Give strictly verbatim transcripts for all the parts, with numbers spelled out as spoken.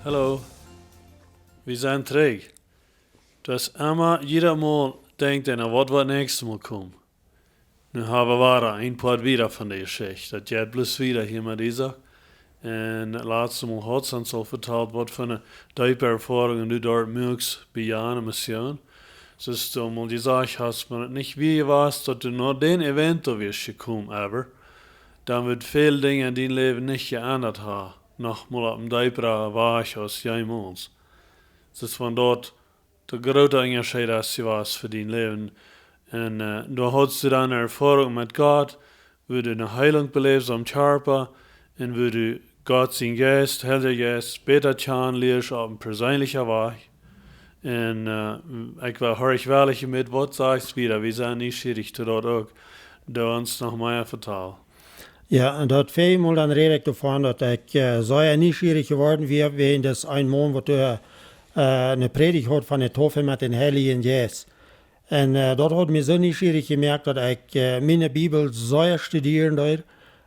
Hallo. Wie sent trigj. Daut es emma, jieda Mol denkjt eena, waut woat näakjstet Mol komen. Nu hab wie wada een Poat wieda von de Jeschicht. Daut jeit bloos wieda hia met Isaak. Un daut latste Mol haud see ons aul vetalt, waut fa eene deepe Erfoarunk du doa muakst bie jane Mission. Soo, du mol jesajcht hast, wan daut nich wia jewast, daut du no dän Event doa wieescht jekomen, oba dan wudd väl Dinja en dien Läwen nich jeendat haben. Noch mol opp een deepra Wajch aus jemols. Daut es von doa de groote Unjascheet es jewast fa dien Läwen. Un, äh, doa haudst du dan Erfoarunk met Gott, woo du eene Heilunk beläfst aum Kjarpa, un woo du Gott sien Jeist, Heilja Jeist, bäta kjanen lieescht opp een perseenelja Wajch. Un, äh, ekj well, horch wellich met waut sajchst wieda, wie sent nieschierich to daut uk. Doo ons noch mea vetalen. Jo, un daut väaje Mol dan räd ekj doavon, daut ekj, äh, sea nieschierich jeworden wia, wäajen daut een Maun, waut, äh, äh, eene Prädicht haud von de Taufe met dän Heiljen Jeist. Un, äh, daut haud mie soo nieschierich jemoakt, daut ekj, äh, miene Bibel sea studieren deed.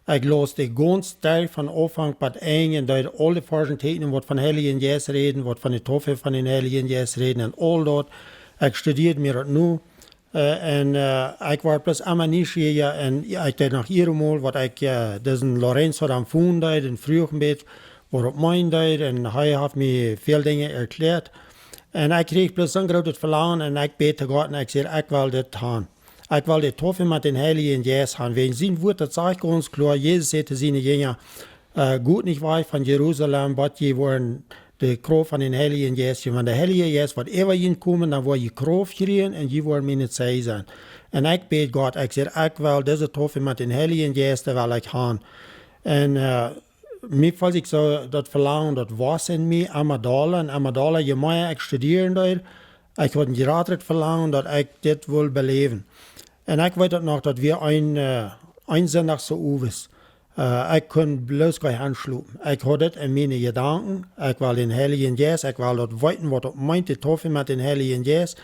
Ekj laus de gaunze Tiet von Aunfank bat Enj un deed aule Varschen tieekjnen, waut von Heiljen Jeist räden, waut von de Taufe von dän Heiljen Jeist räden un aul daut. Ekj studieed mie daut no. Äh, un, äh, ekj wort bloos emma nieschierja un ekj deed noch jieda Mol, waut ekj, äh, disen Lorenzo dan fonen deed un fruach am bät, waut daut meenen deed, un hee haft mie väl Dinja erkjläat. Un ekj kjrieech bloos soon grootet Velangen un ekj bäd to Gott un ekj säd: "Ekj well dit haben. Ekj well de Taufe met dän Heiljen Jeist haben." Wäajen sien Wuat, daut sajcht gaunz kloa, Jesus säd to siene Jinja, äh, "Got nich wajch von Jerusalem, bat jie woaren de Krauft von dän Heiljen Jeist kjrieen. Wan de Heilje Jeist woat äwa junt komen, dan woa jie Krauft kjrieen un jie woaren miene Zeijen sennen." Un ekj bäd Gott, ekj säd: "Ekj well dise Taufe met dän Heiljen Jeist, dee well ekj haben." Un, äh, mie feeld ekj soo daut Velangen, daut wos en mie, emma dolla un emma dolla, je mea ekj studieren deed, ekj haud een jratret Velangen, daut ekj dit wull beläwen. Un ekj weet daut noch, daut wia een, äh, een Sindach soo owes. Äh, ekj kunn bloos nich enschlopen. Ekj haud dit en miene Jedanken. Ekj well dän Heiljen Jeist, ekj well daut weeten, waut daut meent, de Taufe met dän Heiljen Jeist.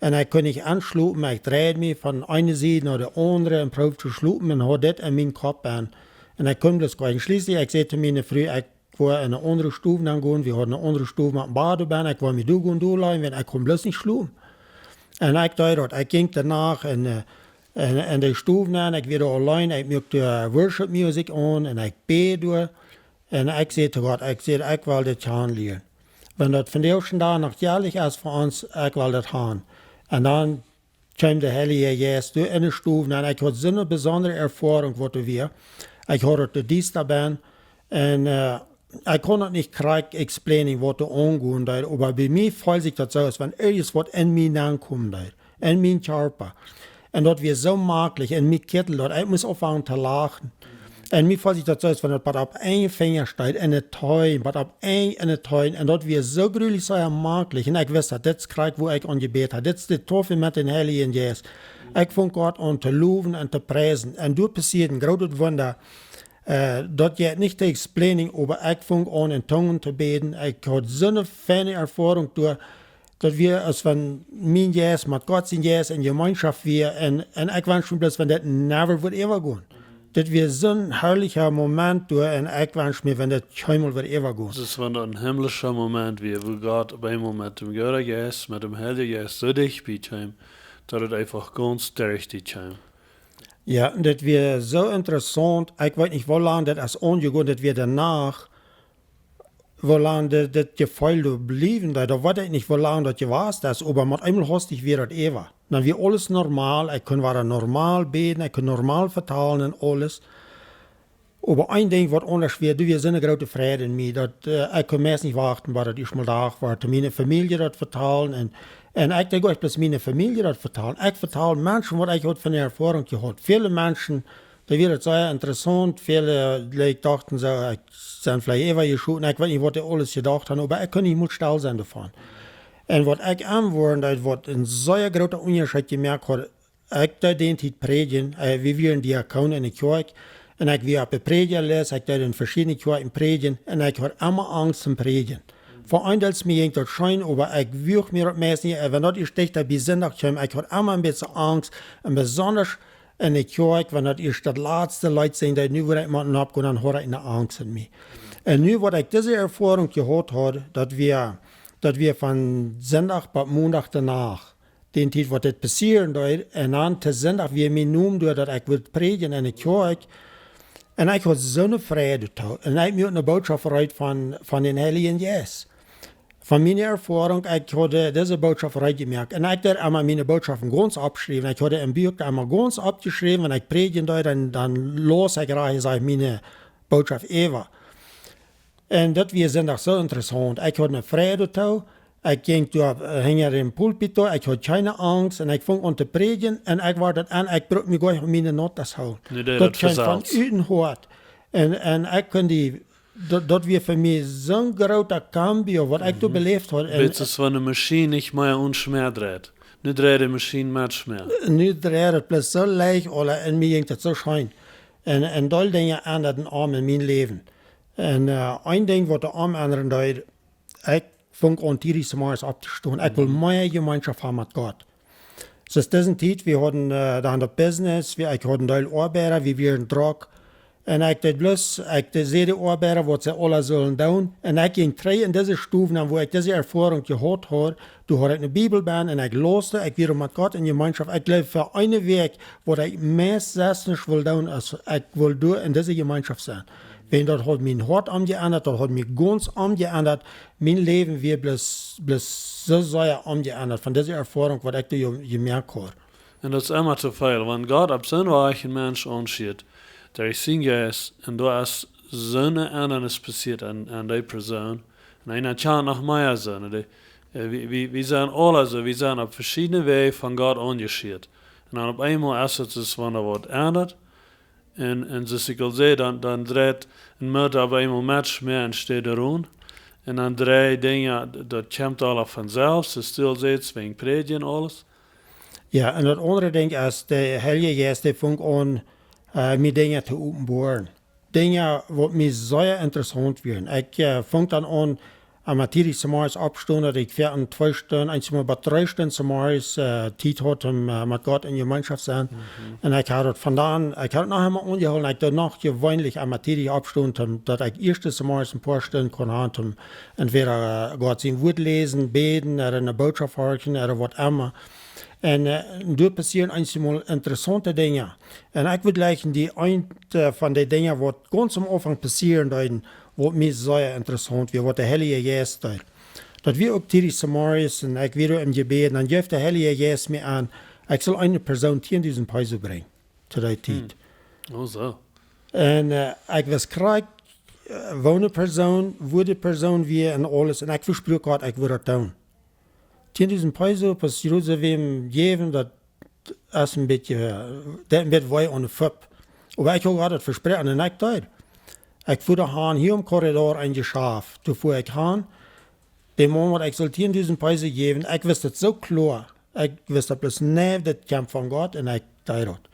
Un ekj kunn nich enschlopen, ekj dreid mie von eene Sied no de aundre un proowd to schlopen un haud dit en mienen Kopp aun. Un ekj kunn bloos nich. Schlieslich, ekj säd to miene Fru, ekj woa en eene aundre Stow nenn gonen, wie hauden eene aundre Stow met een Bad doabie, ekj woa mie doa gonen dol lajen, wiels ekj kunn bloos nich schlopen. Un ekj deed daut, ekj jinkj doano en, äh, en, en de Stow nenn, ekj wia auleen, ekj muak de, äh, Worship Music aun un ekj bäd doa. Un ekj säd to Gott, ekj säd: "Ekj well dit haben lieren. Wan daut vondoag dän Dach noch jelich es fa ons, ekj well daut haben." Un dan kjeem de Heilje Jeist doa en de Stow nenn. Ekj haud soone besondre Erfoarunk, waut doa wia. Ekj haud daut de diesta bie. Un, äh, ekj kunn daut nich krakjt explainen, waut doa aungonen deed, oba bie mie feeld sikj daut soo, aus wan irjent waut en mie nenkomen deed, en mienen Kjarpa. Un daut wia soo maklich, un mie kitteld daut, ekj must aunfangen to lachen. Un mie feeld sikj daut soo, aus wan daut bat opp een Finja steit, en de Tein, bat opp een, en de Tein. Un daut wia soo grulich, soo maklich. Un ekj wist daut, dit es krakjt, woo ekj aun jebät haud. Dit es de Taufe met dän Heiljen Jeist. Ekj funk aun Gott to lowen un to priesen. Un doa passieed een grootet Wunda. Äh, daut jeit nich to explainen, oba ekj funk aun en Tungen to bäden. Ekj haud soone feine Erfoarunk doa, daut wia, aus wan mien Jeist met Gott sien Jeist en Jemeenschoft wia. Un, un ekj wensch mie bloos, wan daut never wudd äwagonen. Daut wia soon harlicha Moment doa un ekj wensch mie, wan daut kjeenmol wudd äwagonen. Daut es wan een himmlischa Moment wia, woo Gott opp eemol met däm Gooden Jeist, met däm Heiljen Jeist soo dicht bie kjeem, daut et eefach gaunz dicht bie kjeem. Jo, un daut wia soo interessaunt. Ekj weet nich, woo lang daut es aunjegonen, daut wia doano, woo lang daut, daut Jefeel doa bliewen deed. Daut weet ekj nich, woo lang daut jewast es, oba met eemol hastich wia daut äwa. Dan wia aules normal, ekj kunn wada normal bäden, ekj kunn normal vetalen un aules. Oba een Dinkj, waut aundasch wia, doa wia soone groote Freid en mie, daut, äh, ekj kunn meist nich wachten, bat daut ieescht mol Dach wort, to miene Famielje daut vetalen. Un, un ekj deed nich bloos miene Famielje daut vetalen. Ekj vetald Menschen, waut ekj haud von de Erfoarunk jehaut. Väle Menschen, dee wia daut sea interessaunt. Väle, äh, like, dochten soo, ekj sie veleicht äwajeschoten. Ekj weet nich, waut dee aules jedocht haben, oba ekj kunn nich mol stell sennen doavon. Un waut ekj aunwoaren deed, waut een sea groota Unjascheet jemoakt haud, ekj deed dee Tiet prädjen, äh, wie wieren Diakon en de Kjoakj, un ekj wia opp de Prädjalist, ekj deed en veschiedne Kjoakjen prädjen, un ekj haud emma Angst toom prädjen. Fa een Deel mie jinkj daut scheen, oba ekj wuag mie daut meist nich, äh, wan daut ieescht dicht bie Sindach kjeem, ekj haud emma een bät Angst, un besonda en de Kjoakj, wan daut ieescht daut latste Leet sinjen deed, nu wudd ekj mau oppgonen, dan haud ekj eene Angst en mie. Un nu, waut ekj dise Erfoarunk jehaut haud, daut wia, daut wia von Sindach bat Mondach de Nacht, dän Tiet, waut dit passieren deed, un dan to Sindach wia mien Nomen doa, daut ekj wudd prädjen enne Kjoakj. Un ekj haud soone Freid doatoo. Un ekj muak eene Bootschoft reed von, von dän Heiljen Jeist. Von miene Erfoarunk, ekj haud dise Bootschoft reed jemoakt. Un ekj deed emma miene Bootschoften gaunz oppschriewen. Ekj haud em Buak emma gaunz oppjeschräwen, wan ekj prädjen deed, dan, dan läs ekj, saj ekj, miene Bootschoft äwa. Un daut wia Sindach soo interessaunt. Ekj haud eene Freid doatoo. Ekj jinkj doa, äh, hinja dän Pulpit doa. Ekj haud kjeene Angst. Un ekj funk aun to prädjen. Un ekj wort daut aun, ekj bruck mie goanich opp miene Notas hoolen. Nu deed daut daut kjeem von selfst ut mien Hoat. Un, un ekj kunn dee, daut, daut wia fa mie soon groota cambio, waut ekj doa beläft haud. Un bät aus wan de Maschien nich mea onen Schmäa dreit. Nu dreit de Maschien met Schmäa. Nu dreit et bloos soo leicht, oda, un mie jinkj daut soo scheen. Un, un doll Dinja endaden aun en mien Läwen. Un, äh, een Dinkj, waut doa aum endren deed, ekj funk aun, tiedich zemorjes opptostonen. Ekj wull mea Jemeenschoft haben met Gott. Soo, dise Tiet, wie hauden, äh, dan daut Business, wie, ekj haud een Deel Oabeida, wie wieren drock. Un ekj deed bloos, ekj deed, säd de Oabeida, waut see aula sullen doonen. Un ekj jinkj trigj en dise Stow, dan, wua ekj dise Erfoarunk jehaut haud, doa haud ekj eene Bibel bie un ekj läs, ekj wia met Gott en Jemeenschoft. Ekj jleew, fa eene Wäakj, waut ekj meist selfst nich wull doonen, aus ekj wull doa en dise Jemeenschoft sennen. Wiels daut haud mien Hoat omjeendat, daut haud mie gaunz omjeendat. Mien Läwen wia bloos, bloos soo sea omjeendat von dise Erfoarunk, waut ekj doa je-, jemoakt haud. Un daut es emma too väl, wan Gott opp soon Wajch een Mensch aunschieet, derch sienen Jeist, un doa es soone Endrunk passieet aun, aun dee Persoon, un eena kaun noch mea sennen. Dee, äh, wie, wie, wie sent aula soo, wie sent opp veschiedne Wäaj von Gott aunjeschieet. Un dan opp eemol es et, es wan doa waut endat, un, un soo aus ekj aul säd, dan, dan dreit een Motor opp eemol met Schmäa un steit doa aun. Un dan dreit Dinja, d-, daut kjemt aula von selfst, soo aus du sädst, wäajen prädjen aules. Jo, un daut aundre Dinkj es, de Heilje Jeist, dee funk aun, äh, mie Dinja to openboaren. Dinja, waut mie sea interessaunt wieren. Ekj, äh, funk dan aun, aun tiedich zemorjes opptostonen, daut ekj fa een, twee Stunden, eenjemol bat dree Stunden zemorjes, äh, Tiet haud, om, äh, met Gott en Jemeenschoft sennen. Mhm. Un ekj haud daut von dan, ekj haud daut noch emol aunjehoolen, ekj deed noch jeweenlich aun tiedich opptostonen, daut ekj ieescht zemorjes een poa Stunden kunn haben, om entweder, äh, Gott sien Wuat läsen, bäden, ooda eene Bootschoft horchen, ooda waut emma. Un, äh, doa passieren eenjemol interessaunte Dinja. Un ekj wull jlikj die eent, äh, von de Dinja, waut gaunz aum Aunfank passieren deeden, waut mie sea interessaunt wia, waut de Heilje Jeist deed. Daut wia uk tiedich zemorjes un ekj wia em Jebäd, dan jeef de Heilje Jeist mie aun, ekj sull eene Persoon tiendusent Peso brinjen, to dee Tiet. Hm. Oh, soo. Un, äh, ekj wist krakjt, äh, woone Persoon, wua de Persoon wia un aules. Un ekj vespruak Gott, ekj wudd daut doonen. Tiendusent Peso, bloos Jerusalem jäwen, daut es een bät, äh, daut een bät wee aun de Fupp. Oba ekj haud Gott daut vesproaken un ekj deed. Ekj fua han hia em Korridor een Jeschaft. Doa fua ekj han. De Maun, waut ekj sull tiendusent Peso jäwen, ekj wist daut soo kloa. Ekj wist daut bloos, nä, daut kjemt von Gott un ekj deed daut.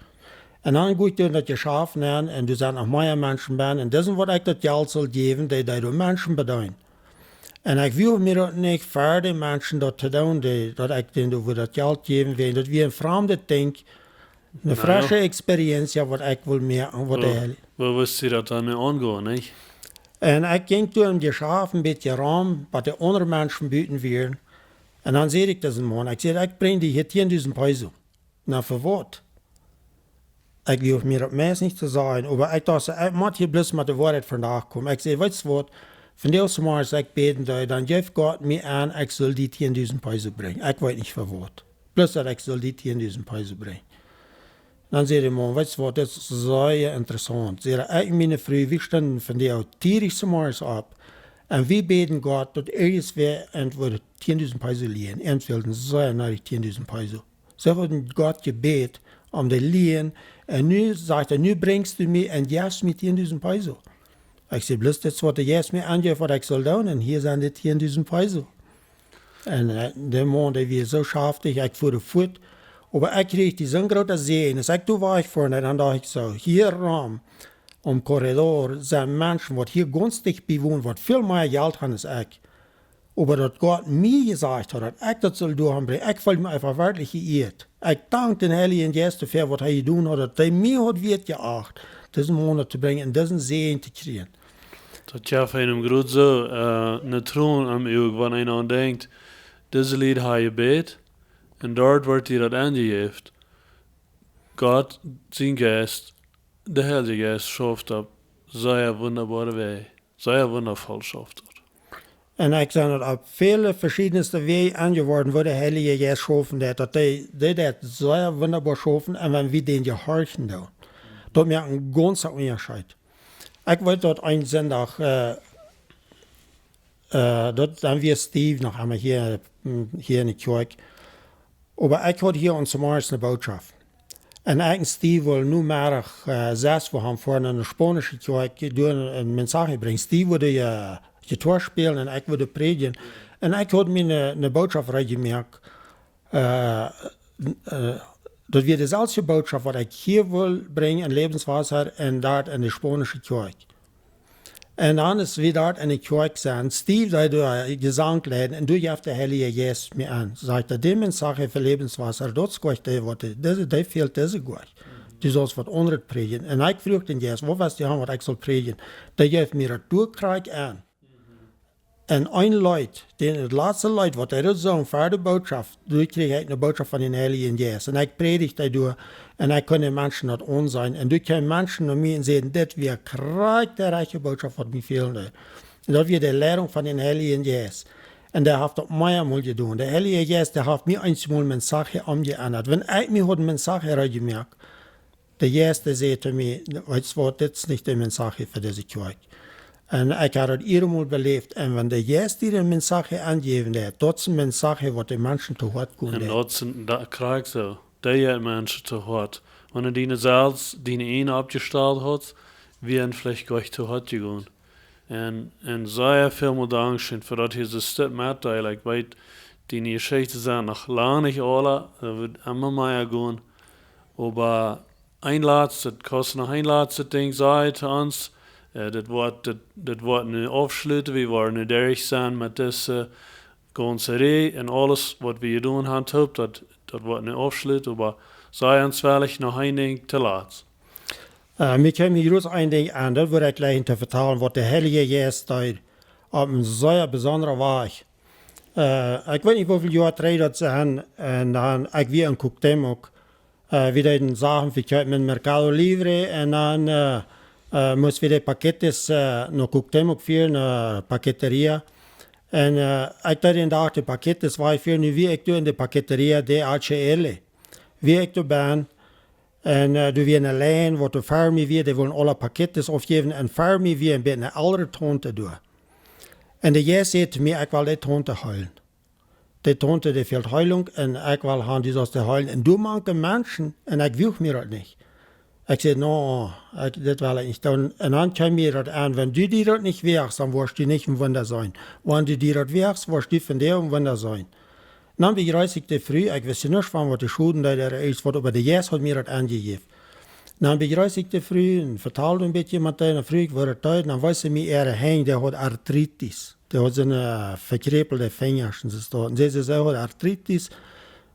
Un dan jinkj ekj doa en daut Jeschaft nenn un doa sent noch mea Menschen bie. Un dise, waut ekj daut Jelt sull jäwen, dee, dee deeden Menschen bedeenen. Un ekj wull mie daut nich fa de Menschen daut to doonen, dee, daut ekj dän doa wudd daut Jelt jäwen, wiels daut wia een framdet Dinkj, eene fresche Experience, jo, waut ekj wull mea, waut de Heil. Woo wist du daut dan mea aungonen, nich? Un ekj jinkj doa em Jeschaft een bät rom, waut de aundre Menschen buten wieren. Un dan säd ekj disen Maun, ekj säd, ekj brinj die hia tiendusent Peso. Na, fa waut? Ekj wull mie daut meist nich to sajen, oba ekj docht, ekj mott hia bloos met de Woarheit vondoag komen. Ekj säd, weetst waut, vondoag zemorjes ekj bäden deed, dan jeef Gott mie aun, ekj sull die tiendusent Peso brinjen. Ekj weet nich fa waut. Bloos daut ekj sull die tiendusent Peso brinjen. Dan säd de Maun, weetst waut, daut es sea interessaunt. Säd hee, ekj un miene Fru, wie stunden vondoag tiedich zemorjes opp. Un wie bäden Gott, daut irjentwäa wudd tiendusent Peso lienen. Irjentwäa haud sea needich tiendusent Peso. See hauden Gott jebäden om de lienen. Un nu sajcht hee, nu brinjst du mie un jefst mie tiendusent Peso. Ekj säd, bloos dit es waut de Jeist mie aunjeef, waut ekj sull doonen. Un hia sent de tiendusent Peso. Un, äh, de Maun, dee wia soo schaftich, ekj fua fuat. Oba ekj kjrieech dee soon groota Säajen. Aus ekj doa wajchfua, dan docht ekj soo, hia rom, em Korridor, sent Menschen, waut hia gaunz dicht bie wonen, waut väl mea Jelt haben aus ekj. Oba daut Gott mie jesajcht haud, daut ekj daut sull doa han brinjen, ekj feeld mie eefach werkjlich jeieet. Ekj dank dän Heiljen Jeist doafäa, waut hee jedonen haud, daut hee mie haud wieet jeacht, disen Maun to brinjen un disen Säajen to kjrieen. Daut jeft eenem groot soo, äh, ne Tron aum Uag, wan eena aun denkjt, dise Lied ha jebät, un doa woat die daut aunjejäft. Gott, sien Jeist, de Heilje Jeist schauft opp sea wundaboare Wäaj, sea wundavoll schauft daut. Un ekj sie daut opp väle veschiedne Wäaj aunjeworden, woo de Heilje Jeist schaufen deed, daut dee, dee deed sea wundaboa schaufen, un wan wie dän jehorchen doonen, daut moakt een gaunza Unjascheet. Ekj weet daut een Sindach, äh, äh, daut, dan wia Steve noch eemol hia, mm, hia enne Kjoakj. Oba ekj haud hia aun Zemorjes ne Bootschoft. Un ekj un Steve wullen Nomeddach, äh, sest, wie haben ver ne spaunische Kjoakj doonen een Mensaje brinjen. Steve wudd, äh, Jitoa spälen un ekj wudd prädjen. Un ekj haud mie ne, ne Bootschoft reed jemoakt, äh, äh, daut wia deselwje Bootschoft, waut ekj hia wull brinjen en Lebenswasser un doa en de spaunische Kjoakj. Un dan es wie doa en de Kjoakj sent, Steve, dee doa Jesank leiden, un doa jeef de Heilje Jeist mie aun. Sajcht hee, dee Mensaje fa Lebenswasser, daut es goot, dee waut, dee, dee fält dise goot. Du saust waut aundret prädjen. Un ekj fruach dän Jeist, waut west du haben, waut ekj saul prädjen? Dee jeef mie daut doa krakjt aun. Un een Leet, dän, daut latste Leet, waut hee doa sung ver de Bootschoft, doa kjrieech ekj ne Bootschoft von dän Heiljen Jeist. Un ekj prädijd dee doa, un ekj kunn de Menschen daut aunseenen. Un doa kjeemen Menschen no mie un säden, dit wia krakjt de rajchte Bootschoft, waut mie fälen deed. Un daut wia de Leidunk von dän Heiljen Jeist. Un dee haft daut meamol jedonen. De Heilje Jeist, dee haft mie eemol een Mensaje omjeendat. Wan ekj mie haud een Mensaje reed jemoakt, de Jeist, dee säd to mie, weetst waut, dit es nich de Mensaje fa dise Kjoakj. Un ekj haud daut eenmol beläft. Un wan de Jeist die een Mensaje aunjäwen deed, daut es een Mensaje, waut de Menschen to Hoat gonen. Un daut es een, daut krakjt soo. Dee jeit Menschen to Hoat. Wan du die selfst, diene eejne oppjestalt hast, wia veleicht goot to Hoat jegonen. Un, un sea väl mol Dankscheen fa daut hia soo Step met deel. Ekj weet, diene Jeschichten sent noch lang nich aula, daut woat emma mea gonen. Oba een latstet, kaust noch een latstet Dinkj sajen to ons? Äh, dit woat, dit, dit woat nu aufschluten. Wie woaren nu derch sennen met dise gaunze Rieej un aules, waut wie jedonen haben, toop, daut, daut woat nu aufschluten, oba saj ons veleicht noch een Dinkj to latst. Äh, mie kjeem hia bloos een Dinkj aun, daut wudd ekj jlikj to vetalen, waut de Heilje Jeist deed opp een sea besondren Wajch. Äh, ekj weet nich, woo väl Joa trigj daut sent, un dan, ekj wia en Cuauhtémoc, äh, wie deeden Sachen vekjeepen em Mercado Libre, un dan, äh, äh, must wie de paquetes, äh, no Cuauhtémoc fieren, äh, paquetería. Un, äh, ekj deed dän Dach de paquetes wajchfieren, nu wia ekj doa en de paquetería D H L. Wia ekj doa bennen, un, äh, doa wia ne Lien, waut doa ver mie wia, dee wullen aule paquetes aufjäwen, un ver mie wia een bät ne elre Taunte doa. Un de Jeist säd to mie, ekj well dee Taunte heelen. Dee Taunte, dee fält Heilunk, un ekj well haben, du saust dee heelen. Un doa mank de Menschen, un ekj wuag mie daut nich. Ekj säd, no, ekj, dit well ekj nich doonen. Un dan kjeem mie daut aun, wan du die daut nich woagst, dan woascht du nich een Wunda seenen. Wan du die daut woagst, woascht du vondoag een Wunda seenen. Dan bejreess ekj de Fru, ekj wist nuscht von waut de Schoden deed, ooda irjent waut, oba de Jeist haud mie daut aunjejäft. Dan bejreess ekj de Fru un vetald een bät met äa, dan fruach ekj, waut daut deed, dan wees see mie äare Henj, dee haud Artritis. Dee haud soone, äh, vekjräpelte Finjasch un soo waut. Un see säd, see haud Artritis,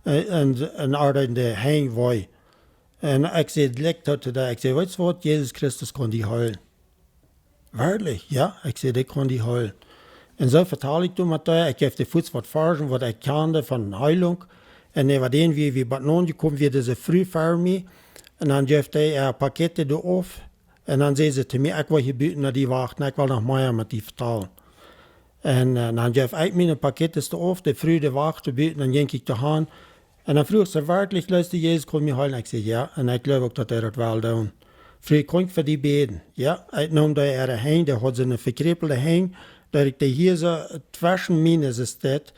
äh, un, un äa deeden de Henj wee. Un ekj säd, jlikj daut to dee, ekj säd, weetst waut, Jesus Christus kaun die heelen. Werkjlich? Jo, ekj säd, dee kaun die heelen. Un soo vetald ekj doa met äa, ekj jeef dee fuaz waut Varschen, waut ekj kjand von Heilunk. Un äwa dän wia, wia wie bat nopp jekomen, wia dise Fru ver mie. Un dan jeef dee äa Paket doa auf. Un dan säd see to mie, ekj well hia buten no die wachten, ekj well noch mea met die vetalen. Un, äh, dan jeef ekj miene Paket doa auf, de Fru dee wacht buten, dan jinkj ekj doa han. Un dan fruach see, werkjlich, jleefst du Jesus kaun mie heelen? Ekj säd, jo, un ekj jleew uk, daut hee daut well doonen. Fru, kaun ekj fa die bäden? Jo, ekj neem dee äare Henj, dee haud soone vekjräpelte Henj, daut ekj dee hia soo tweschen miene, soo steit.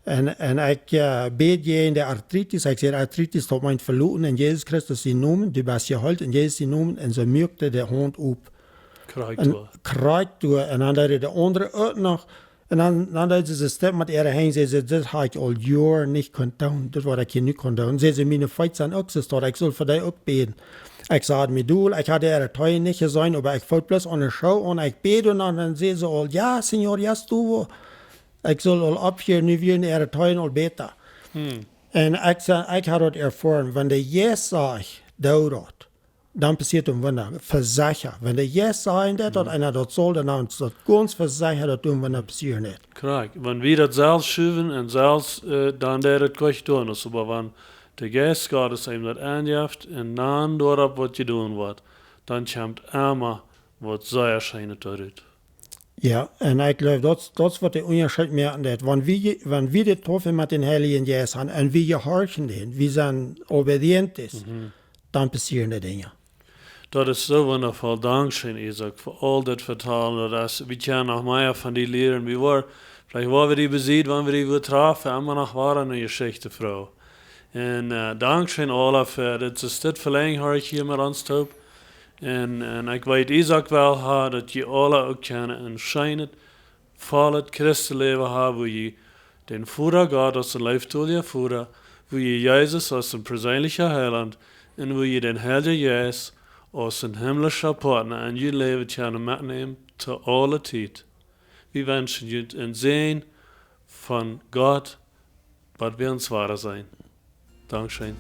Un, un ekj, äh, bäd jäajen de Artritis, ekj säd, Artritis, daut meent veloten en Jesus Christus sienen Nomen, du best jeheelt en Jesus sienen Nomen, un see muak de Haunt op. Krakjt doa. Un krakjt doa, un dan deed de aundre uk noch, un dan, dan deed see soo steit met äare Henj, säd see, dit hab ekj aul Joaren nich kunt doonen, dit waut ekj hia nu kaun doonen. Säd see, miene Feet sent uk soo stoak, ekj saul fa dee uk bäden. Ekj säd mie dol, ekj haud äare Teenen nich jeseenen, oba ekj foot bloos aun de Schoo un ekj bäd un dan, dan säd see aul, ja, Señor, ya estuvo. Ekj saul aul opphieren, nu wieren äare Teenen aul bäta. Hmm. Un ekj saj, ekj haud daut erfoaren, wan de Jeist sajcht, doo daut. dan passieet een Wunda. Vesecha. Wan de Jeist sajen deit, daut eena daut saul, dan es daut gaunz vesecha, daut een Wunda passieren deit. Krakjt. Wan wie daut selfst schuwen un selfst, äh, dan deit daut goot doonen, oba wan de Jeist Gottes eenem daut aunjeft un dan doaropp waut jedonen woat, dan kjemt emma waut sea Scheenet doarut. Jo, un ekj jleew, daut, daut es waut de Unjascheet moaken deit. Wan wie, wan wie de Taufe met dän Heiljen Jeist han un wie jehorchen dän, wie sent obedientes, dan passieren de Dinja. Daut es soo wundafoll. Dankscheen, Isaak, fa aul daut Vetalen. Daut es, wie kjennen noch mea von die lieren. Wie woaren, veleicht woaren wie die besied, wan wie die wada trafen, emma noch wada eene Jeschicht froagen. Un, äh, dankscheen aula fa dit, es dit Velengenheit hia met ons toop. Un, un ekj weet, Isaak well ha, daut jie aula uk kjennen een scheenet, vollet Christenläwen haben, wua jie dän Voda Gott aus een leeftolja Voda, wua jie Jesus aus een perseenelja Heilaunt un wua jie dän Heiljen Jeist aus een himmlischa Partner en jun Läwen kjennen metnämen to aule Tiet. Wie wenschen junt een Säajen von Gott, waut wie ons woaren seenen. Dankscheen.